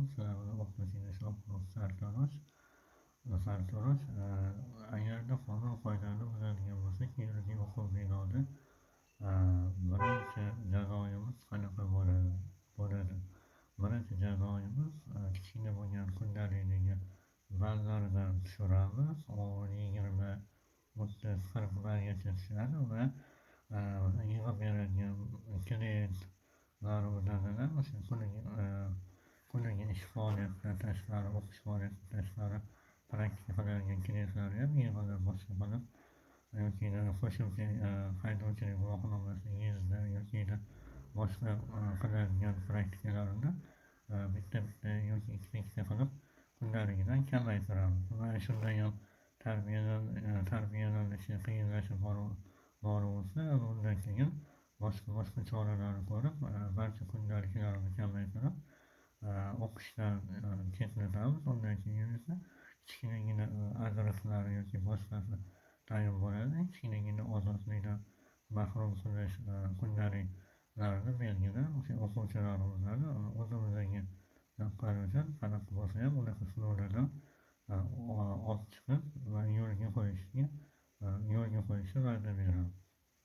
alaykum. Sizlar bilan o'qituvchingiz Shohruh Sartarosh. Sartarosh, agarda qonun qoidani buzadigan bo'lsak, yuridik o'quv binoda birinchi jazoyimiz qanaqa bo'ladi? Birinchi jazoyimiz kichkina bo'lgan kundalikdagi ballaridan tushiramiz. 10, 20, 30, 40 ballgacha tushadi va yig'ib beradigan kreditlarimizdan o'sha kuniga ish faoliyatidan tashqari, o'qish faoliyatidan tashqari praktika qiladigan kreditlarni ham yig'ilib, boshqa qilib yoki qo'shimcha haydovchilik guvohnomasi yuzda yoki boshqa qiladigan praktikalarini bitta bitta yoki ikkita ikkita qilib kundaligidan kamaytiramiz. Va shunda ham tarbiyalanishi qiyinlashib boraversa, undan keyin boshqa boshqa choralarni ko'rib, barcha kundaliklarni kamaytirib, o'qishdan chetlatamiz. Undan keyin esa kichkinagina ajriqlar yoki boshqasi tayin bo'ladi, kichkinagina ozodlikdan mahrum qilish kundaliklarni belgilab, o'sha o'quvchilarimizni o'zimizga yoqqani uchun qanaqa bo'lsa ham unaqa sinovlar.